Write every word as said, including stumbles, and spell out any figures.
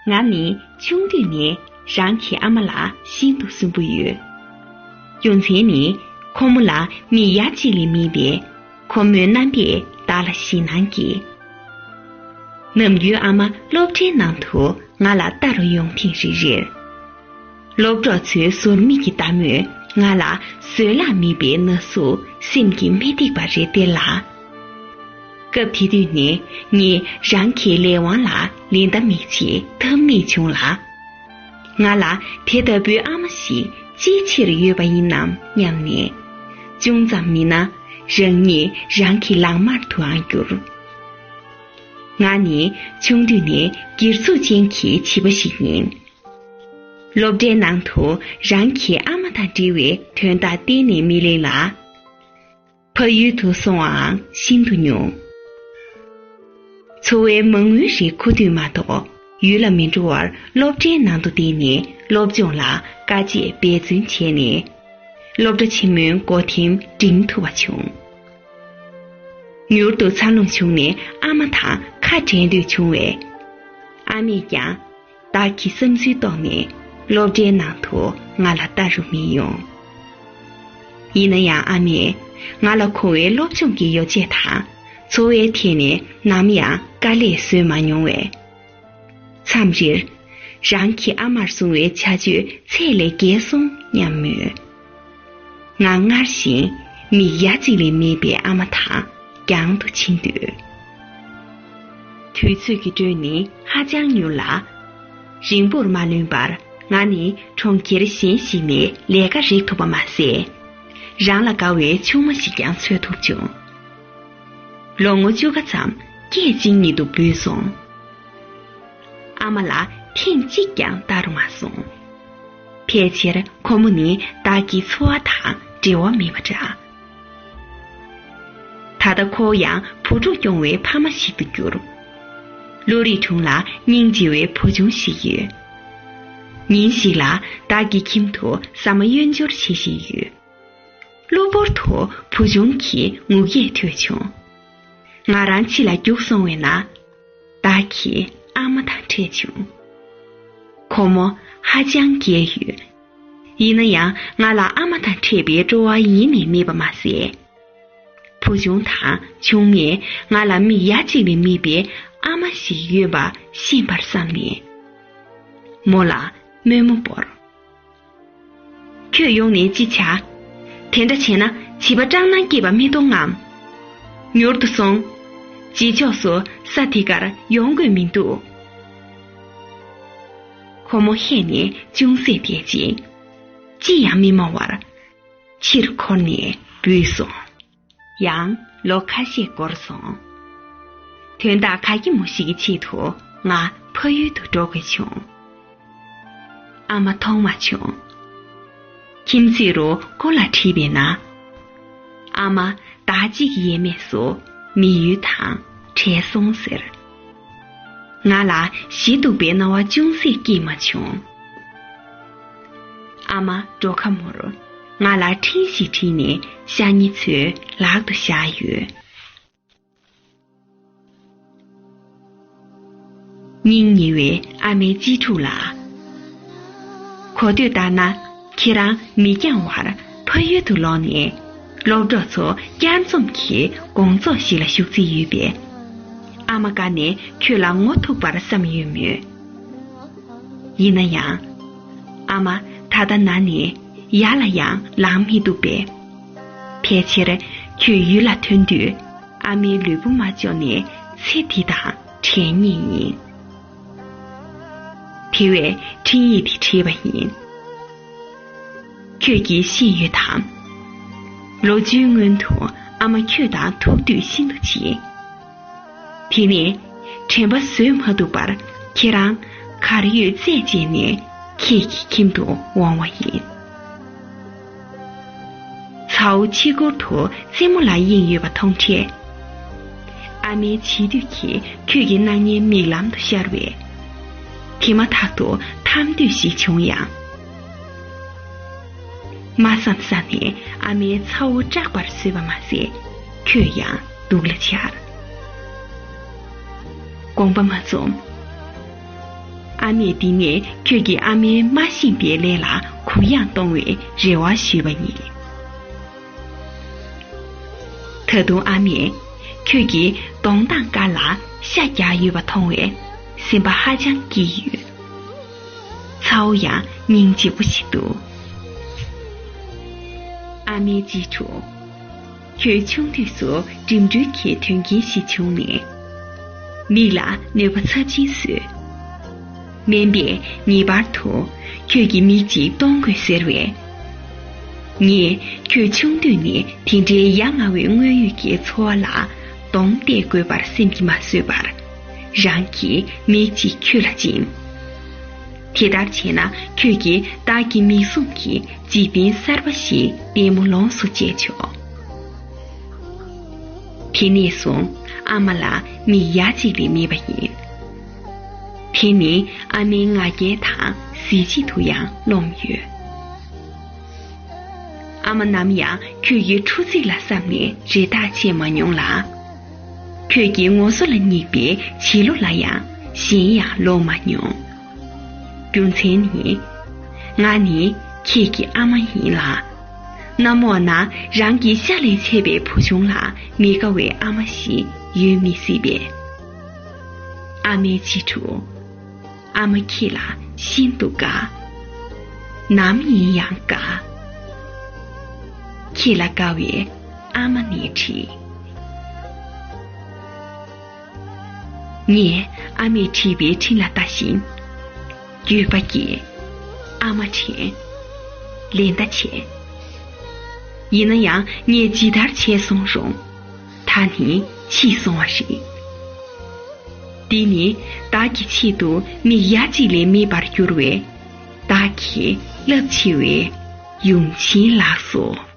ང་ནི་ཆུང་དུས་ནས་རང་གི་ཨ་མ་ལ་ཤིན་ཏུ་སུན་པོ་ཡོད། རྒྱུ་མཚན་ནི་ཁོ་མོ་ལ་མིག་ཡ་གཅིག་ལས་མེད་པས། ཁོ་མོའི་རྣམ་པས་བདག་ལ་ཞེད་སྣང་སྐྱེས། ནམ་རྒྱུན་ཨ་མ་སློབ་གྲྭའི་ནང་དུ་ང་ལ་ལྟ་རུ་ཡོང་ཐེངས་རེ་རེར། སློབ་གྲོགས་ཚོའི་ཟུར་མིག་གི་ལྟད་མོས་ང་ལ་བཟོད་གླགས་མེད་པའི་ན་ཟུག་སེམས་ཀྱི་མུ་སྟེགས་པ་རེ་སྟེར་ལ། སྐབས་དེ་དུས་ནས་ངས་རང་གི་ལས་དབང་ལ་ལེ་བདའ་མི་བྱེད་ཐབས་མེད་བྱུང་ལ། ང་ལ་དེ་ལྟ་བུའི་ཨ་མ་ཞིག་ཅིའི་ཕྱིར་ཡོད་པ་ཡིན་ནམ་སྙམ་ནས། ཅུང་ཙམ་མིན་ན་རང་ཉིད་རང་གི་ལག་དམར་དུའང་གྱུར། ང་ནི་ཆུང་དུས་ནས་སྒེར་ཚུགས་ཅན་གྱི་བྱིས་པ་ཞིག་ཡིན། སློབ་གྲྭའི་ནང་དུ་རང་གི་ཨ་མ་དང་འབྲེལ་བའི་དོན་དག་གཏན་ནས་མི་གླེང་ལ། ཕ་ཡུལ་དུ་སོང་བའང་ཤིན་ཏུ་ཉུང་། འཚོ་བའི་མ་དངུལ་རེ་མཁོ་དུས་མ་གཏོགས་ཡུལ་ལ་མི་འགྲོ་བར་སློབ་གྲྭའི་ནང་དུ་བསྡད་ནས་སློབ་སྦྱོང་ལ་དཀའ་སྤྱད་འབད་བརྩོན་བྱས་ནས། སློབ་གྲྭ་ཆེན་མོའི་འགོ་ཐེམ་འགྲིམ་ཐུབ་པ་བྱུང་། མྱུར་དུ་འཚར་ལོངས་བྱུང་ནས་ཨ་མ་དང་ཁ་བྲལ་འདོད་བྱུང་བས། ཨ་མས་ཀྱང་བདག་གི་བསམ་ཚུལ་རྟོགས་ནས་སློབ་གྲྭའི་ནང་དུ་ང་ལ་ལྟ་རུ་མི་ཡོང་། ཡིན་ན་ཡང་ཨ་མས་ང་ལ་མཁོ་བའི་སློབ་སྦྱོང་གི་ཡོ་བྱད་དང་འཚོ་བའི་ཐད་ནས་ནམ་ཡང་དཀའ་ལས་བཟོས་མ་མྱོང་བས། མཚམས་རེར་རང་གི་ཨ་མར་བཟུང་བའི་བྱ་སྤྱོད་ཚད་ལས་བརྒལ་སོང་སྙམ་མོས། ང་སྔར་བཞིན་མིག་ཡ་གཅིག་ལས་མེད་པའི་ཨ་མ་དང་རྒྱང་དུ་ཕྱིན་དུས། དུས་ཚོད་ཀྱི་འགྲོས་ནི་ཧ་ཅང་མྱུར་ལ། རིང་པོར་མ་ལོན་པར་ང་ནི་གྲོང་ཁྱེར་གཞན་ཞིག་ནས་ལས་ཀ་རེག་ཐུབ་པ་མ་ཟད། རང་ལ་དགའ་བའི་ཆུང་མ་ཞིག་ཀྱང་འཚོལ་ཐུབ་བྱུང་། ལོ་ངོ་བཅུ་ཁ་ཙམ་སྐད་ཅིག་ཉིད་དུ་བུད་སོང་། ཨ་མ་ལ་ཐེངས་གཅིག་ཀྱང་ལྟ་རུ་མ་སོང་། ཕལ་ཆེར་ཁོ་མོ་ནི་བདག་གི་འཚོ་བ་དང་འབྲེལ་བ་མེད་པ་འདྲ། ད་ལྟ་ཁོ་ཡང་བུ་ཕྲུག་སྐྱོང་བའི་ཕ་མ་ཞིག་ཏུ་གྱུར། བློ་རིག་གྲུང་ལ་སྙིང་རྗེ་བའི་བུ་ཆུང་ཞིག་ཡོད། ཉིན་ཞིག་ལ་བདག་གི་ཁྱིམ་དུ་ཟ་མ་གཡོས་སྦྱོར་བྱེད་བཞིན་ཡོད། གློ་བུར་དུ་བུ་ཆུང་གི་ངུ་སྐད་ཐོས་བྱུང་། ང་རང་ཕྱི་ལ་རྒྱུགས་སོང་བས་ན། བདག་གིས་ཨ་མ་དང་འཕྲད་བྱུང་། ཁོ་མོ་ཧ་ཅང་རྒས་ཡོད། ཡིན་ན་ཡང་ང་ལ་ཨ་མ་དང་འཕྲད་པའི་སྤྲོ་བ་ཡེ་ནས་མེད་པ་མ་ཟད། བུ་ཆུང་དང་ཆུང་མས་ང་ལ་མིག་ཡ་གཅིག་ལས་མེད་པའི་ཨ་མ་ཞིག་ཡོད་པ་ཤེས་པར་བསམ་ནས། མོ་ལ་དམོད་མོ་བོར། ཁྱོད་ཡོང་ནས་ཅི་བྱ། དེ་འདྲ་བྱས་ན་བྱིས་པ་སྐྲག་སྣང་སྐྱེས་པ་མི་མཐོང་ངམ། མྱུར་དུ་སོང་། རྗེས་ཕྱོགས་སུ་ས་དེ་གར་ཡོང་དགོས་མི་འདུག་ཁོ་མོ་ཧད་ནས་ཅུང་ཟད་བསྡད་རྗེས། ཅི་ཡང་མི་སྨྲ་བར། ཕྱིར་འཁོར་ནས་བུད་སོང་། ཡང་ལོ་ཁ་ཤས་འགོར་སོང་། དོན་དག་ག་གེ་མོ་ཞིག་གི་ཆེད་དུ་ང་ཕ་ཡུལ་དུ་འགྲོ་དགོས་བྱུང་། ཨ་མ་མཐོང་མ་བྱུང་། ཁྱིམ་མཚེས་རུ་སྐོར་ལ་དྲིས་པས་ན། ཨ་མ་ཟླ་གཅིག་ཡས་མས་སུ་མི་ཡུལ་དང་བྲལ་སོང་ཟེར། ང་ལ་ཞེ་སྡུག་པའི་སྣང་བ་ཅུང་ཟད་སྐྱེས་མ་བྱུང་། ཨ་མ་འགྲོ་ཁ་མོར་ང་ལ་འཕྲིན་ཞིག་བྲིས་ནས་ཤ་ཉེ་ཚོའི་ལག་ཏུ་བཞག་ཡོད། སྙིང་ཉེ་བའི་ཨ་མའི་གཅེས་ཕྲུག་ལགས། གོ་ཐོས་ལྟར་ན། ཁྱེད་རང་མི་འགྱངས་བར་ཕ་ཡུལ་དུ་ལོག་ནས། སློབ་གྲོགས་ཚོ་བསྐྱར་འཛོམས་ཀྱི་དགོང་ཚོགས་ཤིག་ལ་ཞུགས་རྩིས་ཡོད་པས། ཨ་མ་དགའ་ནས་ཁྱོད་ལ་ངོ་ཐུག་པར་བསམ་ཡོད་མོད། ཡིན་ན་ཡང་། ཨ་མ་ད་ལྟ་ན་ནས་ཡར་ལ་ཡང་ལངས་མི་ཐུབ་པས། ཕལ་ཆེར་ཁྱོད་ཡུལ་ལ་ཐོན་དུས། ཨ་མའི་ལུས་པོ་མ་ལྕོགས་ནས་ཚེ་འདི་དང་བྲལ་ངེས་ཡིན། དེ་བས་འཕྲིན་ཡིག་འདི་བྲིས་པ་ཡིན། ཁྱོད་ཀྱིས་ཤེས་ཡོད་དམ། ལོ་བཅུའི་སྔོན་དུ་ཨ་མ་ཁྱོད་དང་ཐུག་དུས་ཤིན་ཏུ་བརྗེད། དེ་ནས་དྲན་པ་བཟོད་མ་ཐུབ་པར་ཁྱེད་རང་གར་ཡོད་རྩད་བཅད་ནས་ཁྱེད་ཀྱི་ཁྱིམ་དུ་འོང་བ་ཡིན། ཚ་བོ་ཕྱི་སྐོར་དུ་རྩེད་མོ་ལ་གཡེང་ཡོད་པ་མཐོང་འཕྲལ། ཨ་མའི་བྱིས་དུས་ཀྱི་ཁྱོད་ཀྱི་སྣང་བརྙན་མིག་ལམ་དུ་ཤར་བས། དེ་མ་ཐག་ཏུ་འཐམ་འདོད་ཞིག་བྱུང་ཡང་། མ་བསམ་ས་ནས་ཨ་མའི་ཚ་བོ་སྐྲག་པར་བཟོས་པ་མ་ཟད། ཁྱོད་ཡང་སྡུག་ལ་སྦྱར། དགོངས་པ་མ་རྫོགས། ཨ་མས་འདི་ནས་ཁྱོད་ཀྱི་ཨ་མའི་མ་ཤེས་པའི་ལས་ལ་གུ་ཡངས་གཏོང་བའི་རེ་བ་ཞུས་པ་ཡིན། ད་དུང་ཨ་མས་ཁྱོད་ཀྱིས་གདོང་མདངས་དཀར་ལ་ཤ་རྒྱགས་ཡོད་པ་མཐོང་བས་སེམས་པ་ཧ་ཅང་སྐྱིད་ཡོད། ཚ་བོ་ཡང་སྙིང་རྗེ་པོ་ཞིག་འདུག། ཨ་མའི་གཅེས་ཕྲུག། ཁྱོད་ཆུང་དུས་སུ་འགྲིམ་འགྲུལ་གྱི་མཐུན་རྐྱེན་ཞིག་བྱུང་ནས། མིག་ལ་གནོད་པ་ཚབས་ཆེན་བཟོས། སྨན་པས་ངེས་པར་དུ་ཁྱོད་ཀྱི་མིག་ཅིག་གཏོང་དགོས་ཟེར་བས། ངས་ཁྱོད་ཆུང་དུས་ནས་དེ་འདྲའི་ཡ་ང་བའི་དངོས་ཡོད་ཀྱི་འཚོ་བ་ལ་གདོང་གཏད་དགོས་པར་སེམས་ཀྱིས་མ་བཟོད་པར། རང་གི་མིག་ཅིག་ཁྱོད་ལ་སྦྱིན། དེ་ལྟར་བྱས་ན་ཁྱོད་ཀྱིས་བདག་གི་མིག་ཟུང་གི་འཇིག་རྟེན་གསར་པ་ཞིག་ལྟད་མོ་ལོངས་སུ་སྤྱད་ཆོག། དེ་ནས་བཟུང་ཨ་མ་ལ་མིག་ཡ་གཅིག་ལས་མེད་པ་ཡིན། དེ་ནི་ཨ་མའི་ང་རྒྱལ་དང་གཟི་བརྗིད་དུ་ཡང་རློམ་ཡོད། ཨ་མ་ནམ་ཡང་ཁྱོད་ཀྱི་ཁྲུ་ཚིག་ལ་བསམ་ནས་རེ་ཐག་བཅད་མ་མྱོང་ལ། ཁྱོད་ཀྱི་ངོ་སོ་ལ་སྙེག་པའི་བྱིས་བློ་ལ་ཡང་ཞེན་ཡང་ལོག་མ་མྱོང་། རྒྱུ་མཚན་ནི། ང་ནི་ཁྱེད་ཀྱི་ཨ་མ་ཡིན་ལ། གནམ་འོག་ན་རང་གི་ཤ་ལས་ཆད་པའི་བུ་ཆུང་ལ་མི་དགའ་བའི་ཨ་མ་ཞིག་ཡོད་མི་སྲིད་པས། ཨ་མའི་གཅེས་ཕྲུག། ཨ་མ་ཁྱེད་ལ་ཤིན་ཏུ་དགའ། ནམ་ཡིན་ཡང་དགའ། ཁྱེད་ལ་དགའ་བའི་ཨ་མ་ནས་བྲིས། ངས་ཨ་མས་བྲིས་པའི་འཕྲིན་ལ་ལྟ་བཞིན། འགྱོད་པ་སྐྱེས། ཨ་མ་དྲན། ལེ་བདའ་བྱས། ཡིན་ན་ཡང་ངས་ཇི་ལྟར་བྱས་སོང་རུང་། ད་ནི་འཕྱིས་སོང་བ་རེད། འདི་ནི་བདག་གི་ཆེད་དུ་མིག་ཡ་གཅིག་ལས་མེད་པར་གྱུར་བའི་བདག་གི་རླབས་ཆེ་བའི་ཡུམ་ཆེན་ལགས་སོ།